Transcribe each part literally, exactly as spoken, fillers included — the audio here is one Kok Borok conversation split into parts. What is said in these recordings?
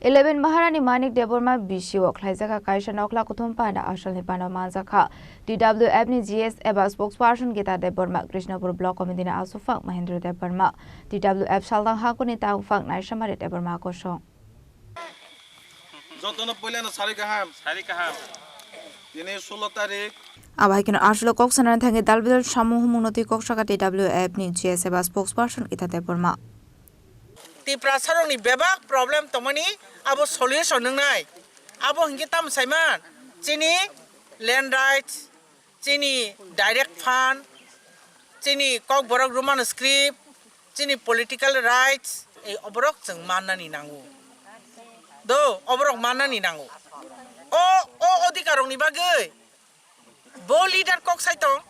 Eleven Maharani Manik Debbarma B C O khlaijak kaisa nokla kuthum panda asalni panda manjakha. T W F ni G S eba spokesperson Gita Debbarma, Krishnapur Block Committee ni aswk phang Mahendra Debbarma, T W F saltang hakurni tangphang Naisamari Debbarma kosong. Jotono poilano sari kaham. Sari kaham. Tini sulo tarik. Abo hai kheno aswk kok sanani thangwi dalbidal samung humung no twi kok saka T W F ni G S eba spokesperson Gita Debbarma. Tiprasarokni bebak problem tongmani abo solution wngnai. Abo hinkhe tamo saiman, chini land rights, chini direct fund, chini Kokborok Roman script, chini political rights, ei oborok chwng mannani nango. Do, oborok mannani nango. O, o odhikarokni bagwi bo leader kok sai tong.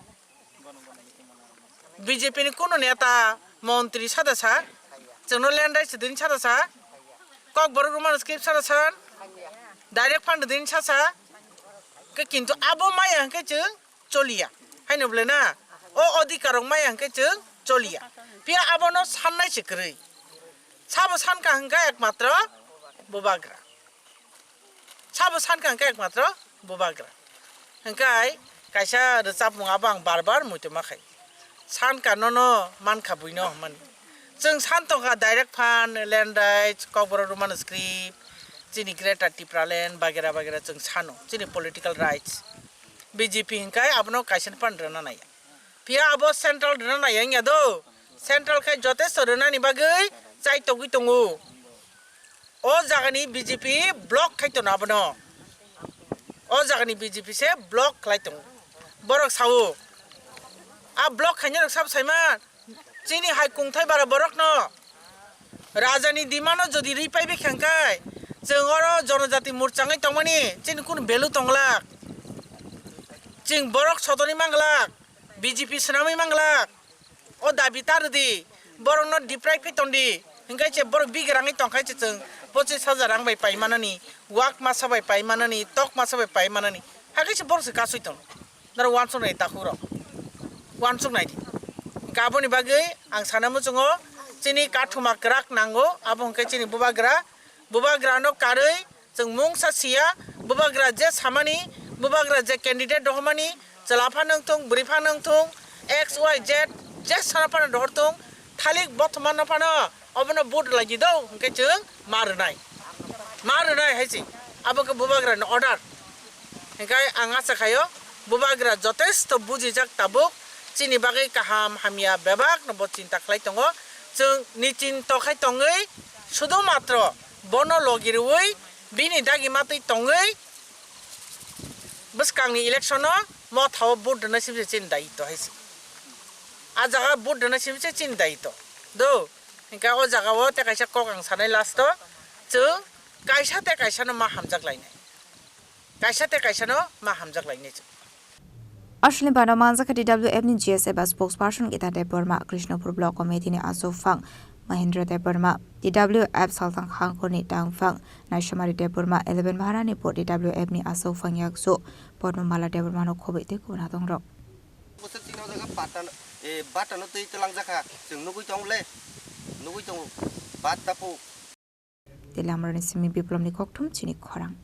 B J P ni kunu neta, montri sada sa, chwngno land rights din sada sa, Kokborok Roman script sada sa, direct fund din sa sa, ke kintu abo maya hwnkhe chwng choliya. Haino bole na, o odhikarok maya hwnkhe chwng choliya. Phiya abono sannai se kwrwi. Sabo sankha hwnkhe ekmatro bubagra. Sabo sankha hwnkhe ekmatro bubagra. Hwnkhe kaisa rwchapmung abo ang bar bar muitoma khai. Sankha nono mankha buino hwnmani. Chwng san tongkha direct fund, land rights, Kokborok Roman script, chini Greater Tipraland, bagera bagera chwng sano, chini political rights. B J P hwnkhe abono kaisa phano rwna naiya. Phiya abo central rwna naiya wngya do. Central khai jotesto rwnani bagwi chai togwi tongo. O jagani B J P block khai tono abono. O jagani B J P se block khlai tongo. Borok sao. A block khainai rok sabo saiman. Chini hai kungthai bara borokno. Rajani dimano jodi ri paibai khangkai. Chwng oro jonojati murchangwi tongmani. Chini kunu value tonglak. Chwng borok sotoni manglak. B J P swnamwi manglak. O dabi ta rwdi, borokno deprive khe tongdi, hwnkhe se borok bigrangwi tongkha se chwng pochis hajar rang bai pai manani, wak masa bai pai manani, tok masa bai pai manani, hakhe se borok se kasui tong. Noro uansuk nai takhuk rok, uansuk nai di. Hwnkhe aboni bagwi ang sana muchungo chini kathuma kwrak nango, abo hwnkhe chini bubagra, bubagrano karwi chwng mungsa siya, bubagra je samani, bubagra je candidate rohormani, chwla phano wngthung, bwrwi phano wngthung, X Y Z, je sana phano rohorthung, thalik bothomano phano obono vote rwlai di do, hwnkhe chwng ma rwnai. Ma rwnai hai se, abo khe bubagrani order. Hwnkhe ang acha khaio, bubagra jotesto bujijak tabuk, chini bagwi kaham hamya bebakno bo chinta khlai tongo. Chwng nichinte khai tongwi, sudu matro bono logi rwui, bini dagi matwi tongwi bwskangni election-o mothao vote rwna simi se chini daitw hai se. A jaga vote rwna simi se chini daitw. Do, hwnkhe o jagao tei kaisa kok ang sanai last-o, chwng kaisa tei kaisano ma hamjak lainai. Kaisa tei kaisano ma hamjak lainai chwng. Aswkni bana manjakha T W F ni G S eba spokesperson Gita Debbarma, Krishnapur Block Committee ni aswk phang Mahendra Debbarma, T W F saltang hangkorni tangphang Naisamari Debbarma, eleven Maharani bo T W F ni aswk phang yaksu Padma Mala Debbarma no khobwi tei kubun hatongrok. Bwswk chini o jaga batta no, e, batta no twi twlang jakha, chwng nugwi tong le, nugwi tongo, batta po. Tei Lamrani simi Biplomni kokthum chini khorang.